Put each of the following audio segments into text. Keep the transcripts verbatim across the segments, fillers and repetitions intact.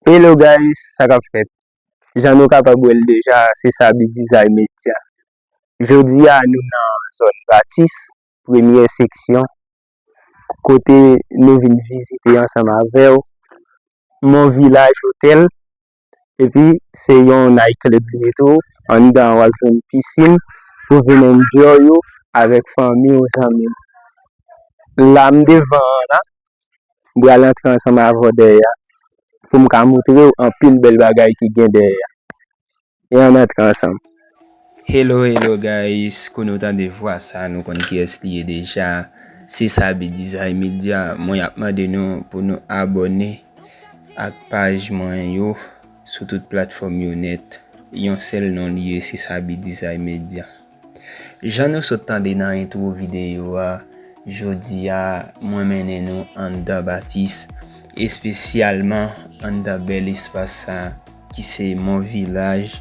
Hello guys, sa k ap fèt? Jan nou kapab wè l deja, se Sabi Design Media. Jodi a, nou nan zòn Batis, premyè seksyon, kote nou vin vizite ansanm avè w Mon Village Hotel. Epi, se yon night club li ye tou. Anndan an, w ap jwenn pisin pou vin enjoy ou avèk fanmi w, zanmi w. La, m devan an la, m pral antre ansanm avè w dèyè a pou m ka montre w anpil bèl bagay ki gen dèyè a. E ann antre ansanm. Hello, hello guys, kou nou tande vwa sa, nou konn kiyès li ye deja. Se Sabi Design Media. Mwen ap mande nou pou nou abòne ak paj mwen yo sou tout platfòm yo nèt. Yon sèl non li ye, se Sabi Design Media. Jan nou sot tande nan entwo videyo a, jodi a, mwen mennen nou anndan Batis, espesyalman anndan bèl espas sa ki se Mon Village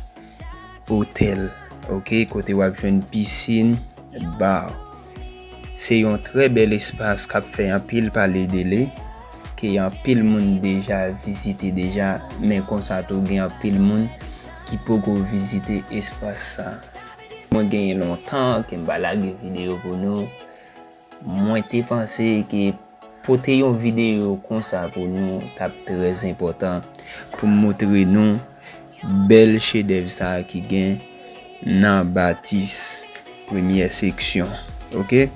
Hotel, oke, kote w ap jwenn pisin, bar. Se yon trè bèl espas k ap fè anpil pale de li, ke anpil moun deja vizite deja, men konsa tou gen anpil moun ki poko vizite espas sa. Mwen genyen lontan ke m pa lage videyo pou nou. Mwen te panse ke pote yon videyo konsa pou nou t ap trè enpòtan pou m montre nou bèl chedèv sa ki gen nan Batis, premyè seksyon. Oke?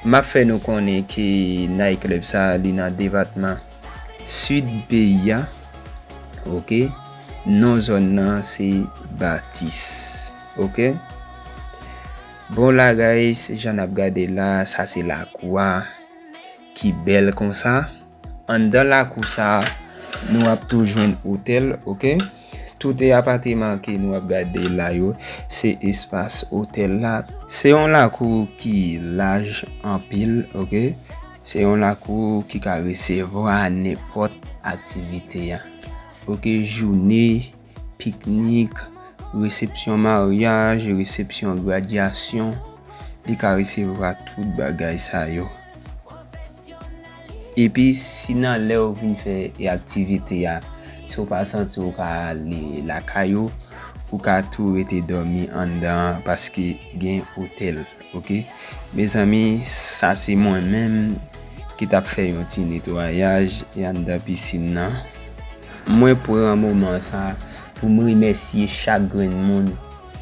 M ap fè nou konnen ke night club sa, li nan depatman Sid peyi a. Oke? Non zòn nan se Batis. Oke? Bon, la, guys, jan n ap gade la, sa se lakou a ki bèl konsa. Anndan lakou sa, nou ap tou jwenn otèl, oke? Tout e apateman ke nou ap gade la yo, se espas otèl la. Se yon lakou ki laj anpil, oke? Se yon lakou ki ka resevwa nenpòt aktivite a. Oke, joune, piknik, resepsyon maryaj, resepsyon gradyasyon, li ka resevwa tout bagay sa yo. Epi, si nan lè w vin fè e aktivite a, si w pa santi w ka ale lakay ou, ou ka tou rete dòmi anndan an paske gen otèl. Oke? Mezanmi, sa se mwen menm ki t ap fè yon ti netwayaj e anndan pisin nan. Mwen pran moman sa pou m remèsye chak grenn moun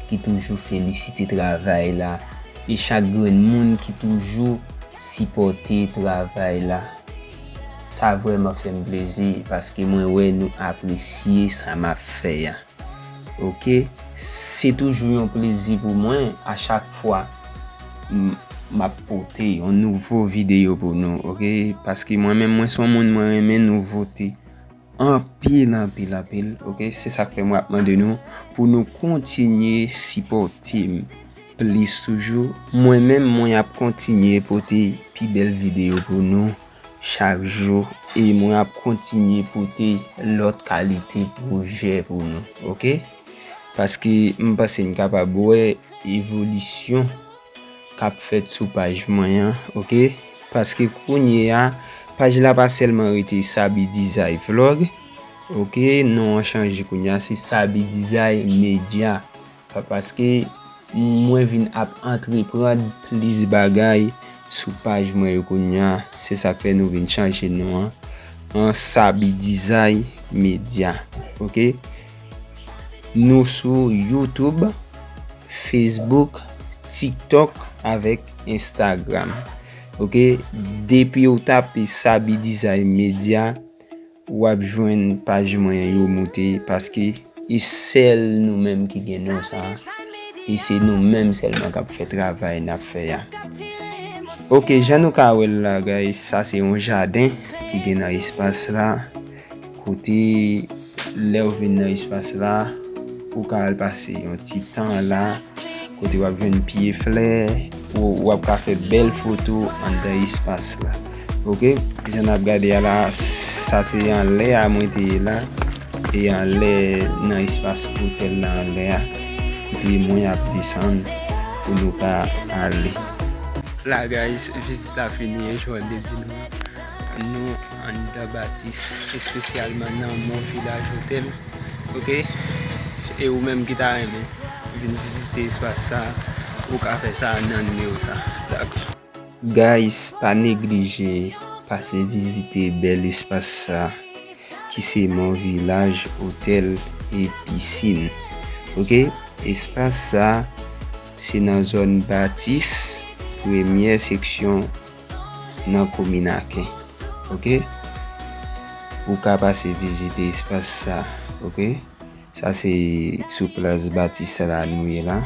ki toujou felisite travay la e chak grenn moun ki toujou sipòte travay la. Sa vrèman fè m plezi paske mwen wè nou apresye sa m ap fè a. Oke, se toujou yon plezi pou mwen a chak fwa m, m ap pote yon nouvo videyo pou nou, oke? Paske mwen menm, mwen se yon moun, mwen renmen nouvote anpil, anpil, anpil, oke? Se sa k fè mwen ap mande nou pou nou kontinye sipòte m plis toujou. Mwen menm, mwen ap kontinye pote pi bèl videyo pou nou chak jou e mwen ap kontinye pote lòt kalite pwojè pou nou, oke? Paske m panse n kapab wè evolisyon k ap fèt sou paj mwen an, oke? Paske kounye a, paj la pa sèlman rete Sabi Design Vlog, oke? Non an chanje kounye a, se Sabi Design Media. Pa-, paske mwen vin ap antreprann plis bagay sou paj mwen yo kounye a. Se sa k fè nou vin chanje non an an Sabi Design Media. Oke? Nou sou YouTube, Facebook, TikTok avèk Instagram. Oke? Depi w tape Sabi Design Media, w ap jwenn paj mwen yo moute, paske e sèl nou menm ki gen non sa, e se nou menm sèlman k ap fè travay n ap fè a. Oke, jan nou ka wè l la, guys, sa se yon jaden ki gen nan espas la, kote lè w vin nan espas la, ou ka al pase yon ti tan la, kote w ap jwenn pye flè, w, w ap ka fè bèl foto anndan espas la. Oke, jan n ap gade a la, sa se anlè a mwen te ye la, e anlè nan espas otèl la anlè a, kote mwen ap desann pou nou ka ale. La, guys, vizit la fini, e jan w dezi nou. Nou anndan Batis, espesyalman nan Mon Village Hotel, oke? E ou menm ki ta renmen vin vizite espas sa, ou ka fè sa nan nimewo sa. Dakò. Guys, pa neglije pase vizite bèl espas sa ki se Mon Village Hotel et Piscine. Oke, espas sa se nan zòn Batis, premyè seksyon nan komin Aken. Oke, ou ka pase vizite espas sa. Oke, sa se sou plas Batis la nou ye la.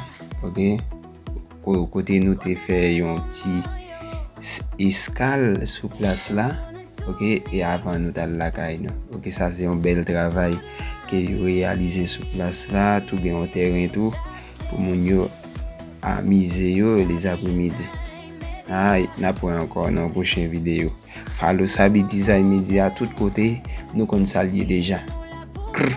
Oke, ko- kote nou te fè yon ti s- eskal sou plas la. Oke, e avan nou t al lakay nou. Oke, sa se yon bèl travay ke yo reyalize sou plas la. Tou gen yon tèren tou pou moun yo amize yo lezapremidi. Ay, n ap wè ankò nan yon pwochen videyo. Follow Sabi Design Media tout kote, nou konn sa l ye deja. Krr.